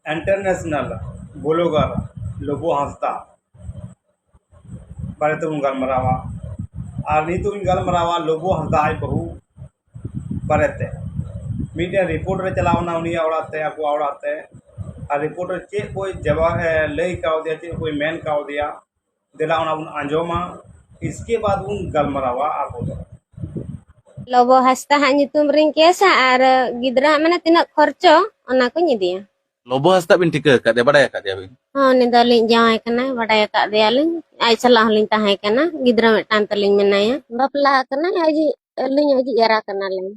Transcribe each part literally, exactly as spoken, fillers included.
International blogger ᱞᱚᱵᱚ ᱦᱟᱸᱥᱫᱟ ᱵᱟᱨᱮ ᱛᱮᱵᱚᱱ ᱜᱟᱞᱢᱟᱨᱟᱣᱟ᱾ ᱟᱨ ᱱᱤᱛᱚᱜ ᱤᱧ ᱜᱟᱞᱢᱟᱨᱟᱣᱟ ᱞᱚᱵᱚ ᱦᱟᱸᱥᱫᱟ ᱟᱡ ᱵᱟᱹᱦᱩ ᱵᱟᱨᱮᱛᱮ᱾ ᱢᱤᱫᱴᱮᱱ ᱨᱤᱯᱳᱨᱴ ᱨᱮ ᱪᱟᱞᱟᱣ ᱮᱱᱟ ᱩᱱᱤᱭᱟᱜ ᱚᱲᱟᱜ ᱛᱮ, ᱟᱠᱚᱣᱟᱜ ᱚᱲᱟᱜ ᱛᱮ᱾ ᱟᱨ ᱨᱤᱯᱳᱨᱴ ᱨᱮ ᱪᱮᱫ ᱠᱚᱭ ᱡᱟᱣᱟ-, ᱮ, ᱞᱟᱹᱭ ᱠᱟᱣᱫᱮᱭᱟ, ᱪᱮᱫ ᱠᱚᱭ ᱢᱮᱱ ᱠᱟᱣᱫᱮᱭᱟ, ᱫᱮᱞᱟ ᱚᱱᱟ ᱵᱚᱱ ᱟᱸᱡᱚᱢᱟ᱾ ᱤᱥᱠᱮ ᱵᱟᱫ ᱵᱚᱱ ᱜᱟᱞᱢᱟᱨᱟᱣᱟ ᱟᱵᱚ ᱫᱚ᱾ ᱞᱚᱵᱚ ᱦᱟᱸᱥᱫᱟ ᱦᱟᱸᱜ ᱧᱩᱛᱩᱢ ᱨᱤᱧ ᱠᱮᱥᱟ ᱟᱨ ᱜᱤᱫᱽᱨᱟᱹ ᱦᱟᱸᱜ ᱢᱟᱱᱮ ᱛᱤᱱᱟᱹᱜ ᱠᱷᱚᱨᱪᱚ ᱚᱱᱟ ᱠᱚᱧ ᱤᱫᱤᱭᱟ᱾ ᱞᱚᱵᱚ ᱦᱟᱸᱥᱫᱟ ᱵᱤᱱ ᱴᱷᱤᱠᱟᱹ ᱟᱠᱟᱫᱮᱭᱟ, ᱵᱟᱰᱟᱭ ᱟᱠᱟᱫᱮᱭᱟ ᱵᱤᱱ? ᱦᱚᱸ, ᱩᱱᱤ ᱫᱚ ᱟᱹᱞᱤᱧ ᱡᱟᱶᱟᱭ ᱠᱟᱱᱟᱭ, ᱵᱟᱰᱟᱭ ᱟᱠᱟᱫᱮᱭᱟᱞᱤᱧ᱾ ᱟᱡ ᱥᱟᱞᱟᱜ ᱦᱚᱸᱞᱤᱧ ᱛᱟᱦᱮᱸ ᱠᱟᱱᱟ, ᱜᱤᱫᱽᱨᱟᱹ ᱢᱤᱫᱴᱟᱝ ᱛᱟᱹᱞᱤᱧ ᱢᱮᱱᱟᱭᱟ᱾ ᱵᱟᱯᱞᱟ ᱟᱠᱟᱱᱟᱭ, ᱟᱡ, ᱟᱹᱞᱤᱧ ᱟᱡᱤᱡ ᱮᱨᱟ ᱠᱟᱱᱟᱞᱤᱧ᱾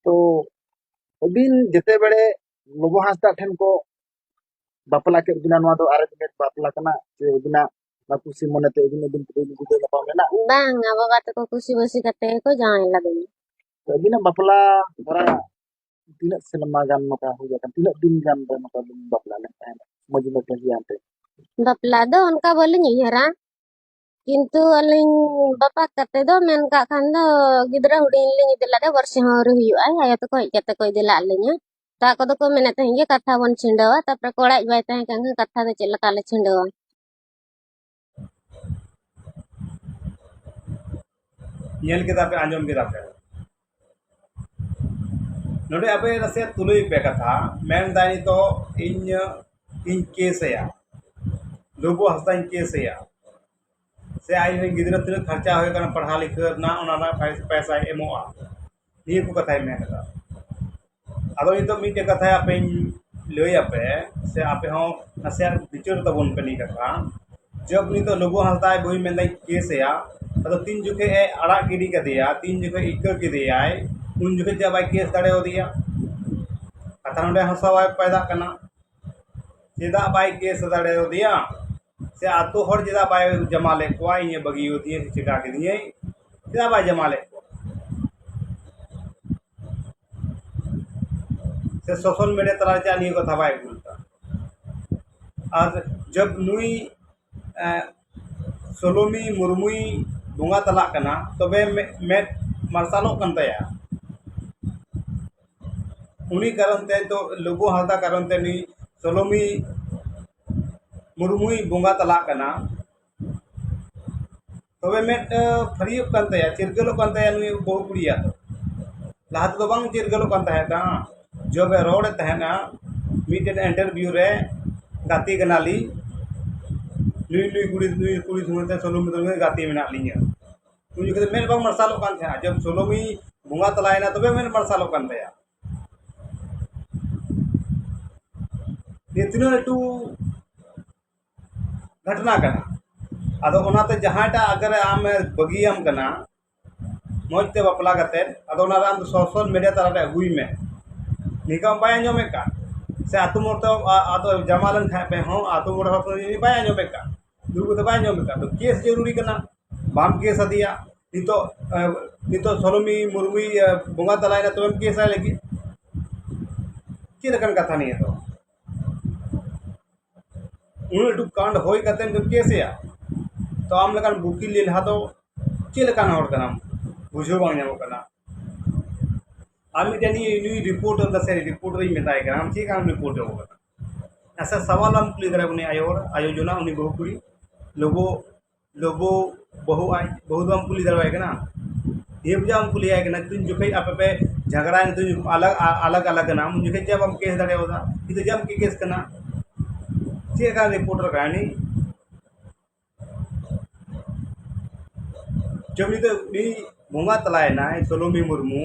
ᱛᱚ ᱟᱹᱵᱤᱱ ᱡᱮᱛᱮ ᱵᱮᱲᱮ ᱞᱚᱵᱚ ᱦᱟᱸᱥᱫᱟ ᱴᱷᱮᱱ ᱠᱚ ᱵᱟᱯᱞᱟ ᱠᱮᱫ ᱵᱤᱱᱟ, ᱱᱚᱣᱟ ᱫᱚ ᱟᱨᱮᱧᱡᱽᱢᱮᱱᱴ ᱵᱟᱯᱞᱟ ᱠᱟᱱᱟ ᱥᱮ ᱟᱹᱵᱤᱱᱟᱜ ᱚᱱᱟ ᱠᱩᱥᱤ ᱢᱚᱱᱮᱛᱮ ᱟᱹᱵᱤᱱ ᱟᱹᱵᱤᱱ ᱛᱮᱵᱤᱱ ᱵᱩᱡᱷᱟᱹᱣ ᱧᱟᱯᱟᱢ ᱞᱮᱱᱟ? ᱵᱟᱝᱟ, ᱵᱟᱵᱟ ᱛᱟᱠᱚ ᱠᱩᱥᱤ ᱵᱟᱹᱥᱤ ᱠᱟᱛᱮ ᱜᱮᱠᱚ ᱡᱟᱶᱟᱭ ᱞᱮᱫᱤᱧᱟ᱾ ᱛᱚ ᱟᱹᱵᱤᱱᱟᱜ ᱵᱟᱯᱞᱟ ᱦᱚᱨᱟ ᱛᱤᱱᱟᱹᱜ ᱥᱮᱨᱢᱟ ᱜᱟᱱ ᱱᱚᱝᱠᱟ ᱦᱩᱭ ᱟᱠᱟᱱ, ᱛᱤᱱᱟᱹᱜ ᱫᱤᱱ ᱜᱟᱱ ᱨᱮ ᱱᱚᱝᱠᱟ ᱵᱤᱱ ᱵᱟᱯᱞᱟ ᱞᱮᱱ ᱛᱟᱦᱮᱸᱱᱟ ᱢᱟᱹᱡᱷᱤ ᱢᱟᱹᱡᱷᱤ ᱦᱟᱱᱛᱮ? ᱵᱟᱯᱞᱟ ᱫᱚ ᱚᱱᱠᱟ ᱵᱟᱹᱞᱤᱧ ᱩᱭᱦᱟᱹᱨᱟ, ᱠᱤᱱᱛᱩ ᱟᱹᱞᱤᱧ ᱵᱟᱯᱟᱠ ᱠᱟᱛᱮ ᱫᱚ ᱢᱮᱱ ᱠᱟᱜ ᱠᱷᱟᱱ ᱫᱚ ᱜᱤᱫᱽᱨᱟᱹ ᱦᱩᱰᱤᱧ ᱞᱤᱧ ᱤᱫᱤ ᱞᱮᱫᱮ, ᱵᱚᱨᱥᱮ ᱦᱚᱸ ᱟᱹᱣᱨᱤ ᱦᱩᱭᱩᱜᱼᱟ, ᱟᱭᱳ ᱛᱟᱠᱚ ᱦᱮᱡ ᱠᱟᱛᱮ ᱠᱚ ᱤᱫᱤ ᱞᱟᱜ ᱞᱤᱧᱟ᱾ ᱛᱚ ᱟᱠᱚ ᱫᱚᱠᱚ ᱢᱮᱱᱮᱫ ᱛᱟᱦᱮᱸᱫ ᱜᱮ ᱠᱟᱛᱷᱟ ᱵᱚᱱ ᱪᱷᱤᱸᱰᱟᱹᱣᱟ, ᱛᱟᱯᱚᱨᱮ ᱠᱚᱲᱟ ᱤᱡ ᱵᱟᱭ ᱛᱟᱦᱮᱸ ᱠᱟᱱ ᱠᱷᱟᱱ ᱠᱟᱛᱷᱟ ᱫᱚ ᱪᱮᱫ ᱞᱮᱠᱟ ᱞᱮ ᱪᱷᱤᱸᱰᱟᱹᱣᱟ? ᱧᱮᱞ ᱠᱮᱫᱟ ᱯᱮ, ᱟᱸᱡᱚᱢ ᱠᱮᱫᱟ ᱯᱮ᱾ ᱱᱚᱰᱮ ᱟᱯᱮ ᱱᱟᱥᱮ ᱛᱩᱞᱟᱹᱭ ᱯᱮ ᱠᱟᱛᱷᱟ, ᱢᱮᱱᱫᱟᱭ ᱱᱤᱛᱚᱜ ᱤᱧ, ᱤᱧ ᱠᱮᱥ ᱟᱭᱟ, ᱞᱩᱵᱩ ᱦᱟᱸᱥᱫᱟᱧ ᱠᱮᱥ ᱟᱭᱟ, ᱥᱮ ᱟᱡ ᱨᱮᱱ ᱜᱤᱫᱽᱨᱟᱹ ᱛᱤᱱᱟᱹᱜ ᱠᱷᱚᱨᱪᱟ ᱦᱩᱭ ᱟᱠᱟᱱᱟ ᱯᱟᱲᱦᱟᱣ ᱞᱤᱠᱷᱟᱹᱣ ᱨᱮᱱᱟᱜ, ᱚᱱᱟ ᱨᱮᱱᱟᱜ ᱯᱟᱭ-, ᱯᱟᱭᱥᱟᱭ ᱮᱢᱚᱜᱼᱟ, ᱱᱤᱭᱟᱹ ᱠᱚ ᱠᱟᱛᱷᱟᱭ ᱢᱮᱱ ᱮᱫᱟ᱾ ᱟᱫᱚ ᱱᱤᱛᱚᱜ ᱢᱤᱫᱴᱮᱡ ᱠᱟᱛᱷᱟ ᱟᱯᱮᱧ ᱞᱟᱹᱭ ᱟᱯᱮ, ᱥᱮ ᱟᱯᱮ ᱦᱚᱸ ᱱᱟᱥᱮᱭᱟᱜ ᱵᱤᱪᱟᱹᱨ ᱛᱟᱵᱚᱱ ᱯᱮ ᱱᱤᱭᱟᱹ ᱠᱟᱛᱷᱟ᱾ ᱡᱚᱵ ᱱᱤᱛᱚᱜ ᱞᱩᱵᱩ ᱦᱟᱸᱥᱫᱟᱭ ᱵᱟᱹᱦᱩᱭ ᱢᱮᱱᱫᱟᱭ ᱠᱮᱥ ᱮᱭᱟ, ᱟᱫᱚ ᱛᱤᱱ ᱡᱚᱠᱷᱮᱡ ᱮ ᱟᱲᱟᱜ ᱜᱤᱰᱤ ᱠᱟᱫᱮᱭᱟ, ᱛᱤᱱ ᱡᱚᱠᱷᱮᱡ ᱤᱠᱟᱹ ᱠᱮᱫᱮᱭᱟᱭ, ᱩᱱ ᱡᱚᱠᱷᱮᱡ ᱪᱮᱫᱟᱜ ᱵᱟᱭ ᱠᱮᱥ ᱫᱟᱲᱮᱭᱟᱫᱮᱭᱟ? ᱠᱟᱛᱷᱟ ᱱᱚᱰᱮ ᱦᱟᱥᱟ ᱵᱟᱭ ᱯᱟᱭᱫᱟᱜ ᱠᱟᱱᱟ᱾ ᱪᱮᱫᱟᱜ ᱵᱟᱭ ᱠᱮᱥ ᱫᱟᱲᱮᱭᱟᱫᱮᱭᱟ? ᱥᱮ ᱟᱛᱳ ᱦᱚᱲ ᱪᱮᱫᱟᱜ ᱵᱟᱭ ᱡᱟᱢᱟ ᱞᱮᱫ ᱠᱚᱣᱟ, ᱤᱧᱮ ᱵᱟᱹᱜᱤ ᱟᱹᱫᱤᱧᱟ ᱥᱮ ᱪᱮᱠᱟ ᱠᱤᱫᱤᱧᱟᱭ, ᱪᱮᱫᱟᱜ ᱵᱟᱭ ᱡᱟᱢᱟ ᱞᱮᱫ ᱠᱚᱣᱟ? ᱥᱮ ᱥᱳᱥᱟᱞ ᱢᱤᱰᱤᱭᱟ ᱛᱟᱞᱟᱨᱮ ᱪᱮᱫᱟᱜ ᱱᱤᱭᱟᱹ ᱠᱟᱛᱷᱟ ᱵᱟᱭ ᱟᱹᱜᱩ ᱞᱮᱫᱟ? ᱟᱨ ᱡᱚᱵ ᱱᱩᱭ, ᱮᱸ, ᱥᱳᱞᱳᱢᱤ ᱢᱩᱨᱢᱩᱭ ᱵᱚᱸᱜᱟ ᱛᱟᱞᱟᱜ ᱠᱟᱱᱟ, ᱛᱚᱵᱮ ᱢᱮ-, ᱢᱮᱫ ᱢᱟᱨᱥᱟᱞᱚᱜ ᱠᱟᱱ ᱛᱟᱭᱟ᱾ ᱩᱱᱤ ᱠᱟᱨᱚᱱ ᱛᱮ ᱱᱤᱛᱚᱜ ᱞᱩᱜᱩ ᱦᱟᱸᱥᱫᱟ ᱠᱟᱨᱚᱱ ᱛᱮ ᱱᱩᱭ ᱥᱚᱞᱚᱢᱤ ᱢᱩᱨᱢᱩᱭ ᱵᱚᱸᱜᱟ ᱛᱟᱞᱟᱜ ᱠᱟᱱᱟ᱾ ᱛᱚᱵᱮ ᱢᱮᱫ, ᱮ, ᱯᱷᱟᱹᱨᱭᱟᱹᱜ ᱠᱟᱱ ᱛᱟᱭᱟ, ᱪᱤᱨᱜᱟᱹᱞᱚᱜ ᱠᱟᱱ ᱛᱟᱭᱟ ᱱᱩᱭ ᱵᱟᱹᱦᱩ ᱠᱩᱲᱤᱭᱟᱜ ᱫᱚ᱾ ᱞᱟᱦᱟ ᱛᱮᱫᱚ ᱵᱟᱝ ᱪᱤᱨᱜᱟᱹᱞᱚᱜ ᱠᱟᱱ ᱛᱟᱦᱮᱸ ᱠᱟᱱᱟ᱾ ᱡᱚᱵᱮ ᱨᱚᱲᱮᱫ ᱛᱟᱦᱮᱱᱟ ᱢᱤᱫᱴᱮᱱ ᱤᱱᱴᱟᱨᱵᱷᱤᱭᱩ ᱨᱮ, "ᱜᱟᱛᱮ ᱠᱟᱱᱟᱞᱤᱧ, ᱱᱩᱭ ᱱᱩᱭ ᱠᱩᱲᱤ ᱱᱩᱭ ᱠᱩᱲᱤ ᱥᱚᱸᱜᱮ ᱛᱮ ᱥᱚᱞᱚᱢᱤ ᱥᱚᱸᱜᱮ ᱜᱟᱛᱮ ᱢᱮᱱᱟᱜ ᱞᱤᱧᱟ᱾" ᱩᱱ ᱡᱚᱠᱷᱚᱱ ᱫᱚ ᱢᱮᱫ ᱵᱟᱝ ᱢᱟᱨᱥᱟᱞᱚᱜ ᱠᱟᱱ ᱛᱟᱦᱮᱸᱫ᱾ ᱡᱚᱵ ᱥᱚᱞᱚᱢᱤ ᱵᱚᱸᱜᱟ ᱛᱟᱞᱟᱭᱮᱱᱟ, ᱛᱚᱵᱮ ᱢᱮᱫ ᱢᱟᱨᱥᱟᱞᱚᱜ ᱠᱟᱱ ᱛᱟᱭᱟ᱾ ᱱᱤᱭᱟᱹ ᱛᱤᱱᱟᱹᱜ ᱞᱟᱹᱴᱩ ᱜᱷᱚᱴᱱᱟ ᱠᱟᱱᱟ᱾ ᱟᱫᱚ ᱚᱱᱟᱛᱮ ᱡᱟᱦᱟᱸᱭᱴᱟᱜ ᱟᱜᱟᱨ ᱟᱢᱮ ᱵᱟᱹᱜᱤᱭᱟᱢ ᱠᱟᱱᱟ, ᱢᱚᱡᱽ ᱛᱮ ᱵᱟᱯᱞᱟ ᱠᱟᱛᱮ, ᱟᱫᱚ ᱚᱱᱟ ᱨᱮ ᱟᱢ ᱫᱚ ᱥᱳᱥᱟᱞ ᱢᱤᱰᱤᱭᱟ ᱛᱟᱞᱟᱨᱮ ᱟᱹᱜᱩᱭ ᱢᱮ᱾ ᱱᱤᱝᱠᱟ ᱵᱟᱭ ᱟᱸᱡᱚᱢᱮᱫ ᱠᱟᱱ᱾ ᱥᱮ ᱟᱹᱛᱩ ᱢᱚᱬᱮ ᱛᱮ, ᱟ-, ᱟᱫᱚ ᱡᱟᱢᱟ ᱞᱮᱱ ᱠᱷᱟᱡ ᱯᱮ ᱦᱚᱸ, ᱟᱹᱛᱩ ᱢᱚᱬᱮ ᱦᱚᱲ ᱥᱚᱸᱜᱮ ᱡᱩᱫᱤ ᱵᱟᱭ ᱟᱸᱡᱚᱢᱮᱫ ᱠᱟᱱ, ᱫᱩᱲᱩᱵ ᱠᱟᱛᱮ ᱵᱟᱭ ᱟᱸᱡᱚᱢᱮᱫ ᱠᱟᱱ, ᱛᱚ ᱠᱮᱥ ᱡᱟᱹᱨᱩᱨᱤ ᱠᱟᱱᱟ᱾ ᱵᱟᱢ ᱠᱮᱥ ᱟᱫᱮᱭᱟ, ᱱᱤᱛᱚᱜ, ᱮ, ᱱᱤᱛᱚᱜ ᱥᱚᱞᱚᱢᱤ ᱢᱩᱨᱢᱩᱭ, ᱮ, ᱵᱚᱸᱜᱟ ᱛᱟᱞᱟᱭᱮᱱᱟ, ᱛᱚᱵᱮᱢ ᱠᱮᱥ ᱟᱭ ᱞᱟᱹᱜᱤᱫ? ᱪᱮᱫ ᱞᱮᱠᱟᱱ ᱠᱟᱛᱷᱟ ᱱᱤᱭᱟᱹ ᱫᱚ? ᱩᱱᱟᱹᱜ ᱞᱟᱹᱴᱩ ᱠᱟᱱᱰ ᱦᱩᱭ ᱠᱟᱛᱮ ᱫᱚ ᱠᱮᱥ ᱮᱭᱟ? ᱛᱚ ᱟᱢ ᱞᱮᱠᱟᱱ ᱵᱩᱠᱤᱞ ᱞᱮᱞᱦᱟ ᱫᱚ ᱪᱮᱫ ᱞᱮᱠᱟᱱ ᱦᱚᱲ ᱠᱟᱱᱟᱢ? ᱵᱩᱡᱷᱟᱹᱣ ᱵᱟᱝ ᱧᱟᱢᱚᱜ ᱠᱟᱱᱟ᱾ ᱟᱨ ᱢᱤᱫᱴᱮᱱ ᱱᱩᱭ, ᱱᱩᱭ ᱨᱤᱯᱳᱨᱴᱟᱨ ᱫᱟ ᱥᱮ, ᱨᱤᱯᱳᱨᱴᱟᱨ ᱤᱧ ᱢᱮᱛᱟᱭ ᱠᱟᱱᱟ, ᱟᱢ ᱪᱮᱫ ᱠᱟᱱᱟᱢ ᱨᱤᱯᱳᱨᱴᱟᱨ ᱠᱟᱱᱟ? ᱟᱪᱪᱷᱟ, ᱥᱟᱣᱟᱞ ᱵᱟᱢ ᱠᱩᱞᱤ ᱫᱟᱲᱮᱭᱟ ᱩᱱᱤ ᱟᱭᱳ ᱦᱚᱲ, ᱟᱭᱳ ᱡᱚᱱᱟ, ᱩᱱᱤ ᱵᱟᱹᱦᱩ ᱠᱩᱲᱤ, ᱞᱳᱵᱳ, ᱞᱳᱵᱳ ᱵᱟᱹᱦᱩ ᱟᱡ, ᱵᱟᱹᱦᱩ ᱫᱚ ᱵᱟᱢ ᱠᱩᱞᱤ ᱫᱟᱲᱮᱣᱟᱭ ᱠᱟᱱᱟ? ᱱᱤᱭᱟᱹ ᱵᱩᱡᱷᱟᱹᱣ ᱵᱟᱢ ᱠᱩᱞᱤᱭᱟᱭ ᱠᱟᱱᱟ, ᱛᱤᱱ ᱡᱚᱠᱷᱮᱡ ᱟᱯᱮ ᱯᱮ ᱡᱷᱟᱜᱽᱲᱟᱭᱮᱱᱟ, ᱛᱤᱱ ᱡᱚᱠᱷᱮᱡ ᱟᱞᱟᱜᱽ, ᱟ-, ᱟᱞᱟᱜᱽ, ᱟᱞᱟᱜᱽ ᱠᱟᱱᱟ, ᱩᱱ ᱡᱚᱠᱷᱮᱡ ᱪᱮᱫᱟᱜ ᱵᱟᱢ ᱠᱮᱥ ᱫᱟᱲᱮᱭᱟᱫᱟ? ᱱᱤᱛᱚᱜ ᱪᱮᱫᱟᱜ ᱮᱢ ᱠᱮᱥ ᱠᱟᱱᱟ? ᱪᱮᱫ ᱞᱮᱠᱟᱱ ᱨᱤᱯᱳᱨᱴᱟᱨ ᱠᱟᱱᱟᱭ ᱱᱩᱭ? ᱡᱮ ᱩᱱᱤ ᱫᱚ, ᱩᱱᱤ ᱵᱚᱸᱜᱟ ᱛᱟᱞᱟᱭᱮᱱᱟᱭ, ᱥᱳᱞᱳᱢᱤ ᱢᱩᱨᱢᱩ,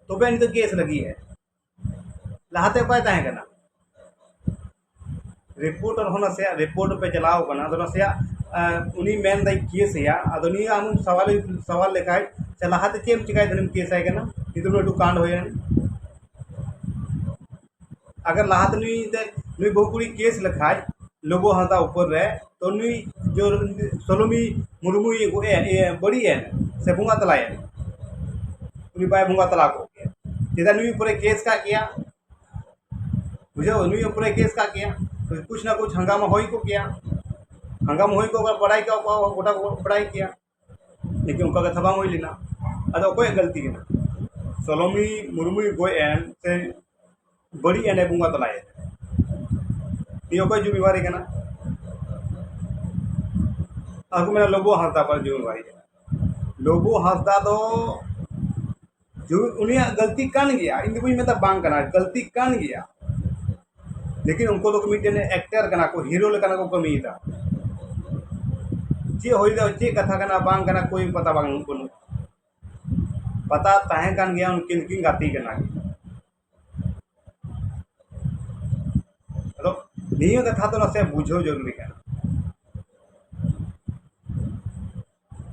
ᱛᱚᱵᱮ ᱩᱱᱤ ᱫᱚ ᱠᱮᱥ ᱞᱟᱹᱜᱤᱫ ᱮ, ᱞᱟᱦᱟᱛᱮ ᱵᱟᱭ ᱛᱟᱦᱮᱸ ᱠᱟᱱᱟ᱾ ᱨᱤᱯᱳᱨᱴᱟᱨ ᱦᱚᱸ ᱱᱟᱥᱮᱭᱟᱜ ᱨᱤᱯᱳᱨᱴ ᱯᱮ ᱪᱟᱞᱟᱣ ᱠᱟᱱᱟ, ᱟᱫᱚ ᱱᱟᱥᱮᱭᱟᱜ, ᱮ, ᱩᱱᱤ ᱢᱮᱱᱫᱟᱭ ᱠᱮᱥ ᱮᱭᱟ, ᱟᱫᱚ ᱱᱤᱭᱟᱹ ᱟᱢ ᱥᱟᱣᱟᱞ, ᱥᱟᱣᱟᱞ ᱞᱮᱠᱷᱟᱡ, ᱥᱮ ᱞᱟᱦᱟᱛᱮ ᱪᱮᱫ ᱮᱢ ᱪᱤᱠᱟᱭ ᱛᱟᱦᱮᱱ, ᱠᱮᱥ ᱟᱭ ᱠᱟᱱᱟ, ᱱᱤᱛᱚᱜ ᱞᱟᱹᱴᱩ ᱠᱟᱱᱰ ᱦᱩᱭᱮᱱ᱾ ᱟᱜᱟᱨ ᱞᱟᱦᱟᱛᱮ ᱱᱩᱭ ᱛᱮ, ᱱᱩᱭ ᱵᱟᱹᱦᱩ ᱠᱩᱲᱤ ᱠᱮᱥ ᱞᱮᱠᱷᱟᱡ ᱞᱳᱵᱳ ᱦᱟᱸᱥᱫᱟ ᱩᱯᱚᱨ ᱨᱮ, ᱛᱚ ᱱᱩᱭ ᱡᱳᱨ ᱥᱳᱞᱳᱢᱤ ᱢᱩᱨᱢᱩᱭ ᱜᱚᱡ ᱮᱱ, ᱤᱭᱟᱹ, ᱵᱟᱹᱲᱤᱡ ᱮᱱ ᱥᱮ ᱵᱚᱸᱜᱟ ᱛᱟᱞᱟᱭᱮᱱ, ᱩᱱᱤ ᱵᱟᱭ ᱵᱚᱸᱜᱟ ᱛᱟᱞᱟ ᱠᱚᱜ ᱠᱮᱭᱟ᱾ ᱪᱮᱫᱟᱜ ᱱᱩᱭ ᱩᱯᱚᱨᱮ ᱠᱮᱥ ᱠᱟᱜ ᱠᱮᱭᱟ? ᱵᱩᱡᱷᱟᱹᱣ, ᱱᱩᱭ ᱩᱯᱚᱨᱮ ᱠᱮᱥ ᱠᱟᱜ ᱠᱮᱭᱟ, ᱠᱩᱪ ᱱᱟ ᱠᱩᱪ ᱦᱟᱝᱜᱟᱢᱟ ᱦᱩᱭ ᱠᱚᱜ ᱠᱮᱭᱟ᱾ ᱦᱟᱝᱜᱟᱢᱟ ᱦᱩᱭ ᱠᱚᱜ, ᱵᱟᱲᱟᱭ ᱠᱚᱜ ᱠᱚ, ᱜᱚᱴᱟ ᱠᱚ ᱵᱟᱲᱟᱭ ᱠᱮᱭᱟ᱾ ᱞᱮᱠᱤᱱ ᱚᱱᱠᱟ ᱠᱟᱛᱷᱟ ᱵᱟᱝ ᱦᱩᱭ ᱞᱮᱱᱟ᱾ ᱟᱫᱚ ᱚᱠᱚᱭᱟᱜ ᱜᱟᱹᱞᱛᱤ ᱠᱟᱱᱟ? ᱥᱳᱞᱳᱢᱤ ᱢᱩᱨᱢᱩᱭ ᱜᱚᱡ ᱮᱱ ᱥᱮ ᱵᱟᱹᱲᱤᱡ ᱮᱱᱮ ᱵᱚᱸᱜᱟ ᱛᱟᱞᱟᱭᱮᱱ᱾ ᱱᱤᱭᱟᱹ ᱚᱠᱚᱭ ᱡᱩᱢᱤᱵᱟᱨᱤ ᱠᱟᱱᱟ? ᱟᱨ ᱠᱚ ᱢᱮᱱᱟ ᱞᱳᱵᱳ ᱦᱟᱸᱥᱫᱟ ᱯᱟᱞᱮ ᱡᱩᱢᱤᱵᱟᱨᱤ ᱠᱟᱱᱟ᱾ ᱞᱳᱵᱳ ᱦᱟᱸᱥᱫᱟ ᱫᱚ ᱡᱩ-, ᱩᱱᱤᱭᱟᱜ ᱜᱟᱹᱞᱛᱤ ᱠᱟᱱ ᱜᱮᱭᱟ, ᱤᱧ ᱫᱚ ᱵᱟᱹᱧ ᱢᱮᱛᱟ ᱵᱟᱝ ᱠᱟᱱᱟ, ᱜᱟᱹᱞᱛᱤ ᱠᱟᱱ ᱜᱮᱭᱟ᱾ ᱞᱮᱠᱤᱱ ᱩᱱᱠᱩ ᱫᱚ ᱢᱤᱫᱴᱮᱱ actor ᱠᱟᱱᱟ ᱠᱚ, hero ᱞᱮᱠᱟᱱᱟᱜ ᱠᱚ ᱠᱟᱹᱢᱤᱭᱮᱫᱟ᱾ ᱪᱮᱫ ᱦᱩᱭ ᱫᱟ, ᱪᱮᱫ ᱠᱟᱛᱷᱟ ᱠᱟᱱᱟ ᱵᱟᱝ ᱠᱟᱱᱟ, ᱠᱳᱭ ᱯᱟᱛᱟ ᱵᱟᱝ ᱵᱟᱹᱱᱩᱜ᱾ ᱯᱟᱛᱟ ᱛᱟᱦᱮᱸ ᱠᱟᱱ ᱜᱮᱭᱟ, ᱩᱱᱠᱤᱱ ᱠᱤᱱ ᱜᱟᱛᱮ ᱠᱟᱱᱟ᱾ ᱟᱫᱚ ᱱᱤᱭᱟᱹ ᱠᱟᱛᱷᱟ ᱫᱚ ᱱᱟᱥᱮ ᱵᱩᱡᱷᱟᱹᱣ ᱡᱚᱨᱩᱨᱤ ᱠᱟᱱᱟ᱾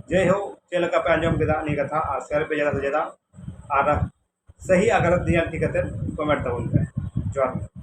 ᱡᱟᱭᱦᱳᱠ, ᱪᱮᱫ ᱞᱮᱠᱟ ᱯᱮ ᱟᱸᱡᱚᱢ ᱠᱮᱫᱟ ᱱᱤᱭᱟᱹ ᱠᱟᱛᱷᱟ, ᱟᱨ share ᱯᱮ ᱡᱟᱫᱟ ᱥᱮ ᱡᱟᱫᱟ, ᱟᱨ ᱥᱟᱹᱦᱤ ᱟᱨ ᱜᱟᱞᱟᱛ ᱧᱮᱞ ᱴᱷᱤᱠ ᱠᱟᱛᱮ comment ᱛᱟᱵᱚᱱ ᱯᱮ᱾ ᱡᱚᱦᱟᱨ ᱜᱮ᱾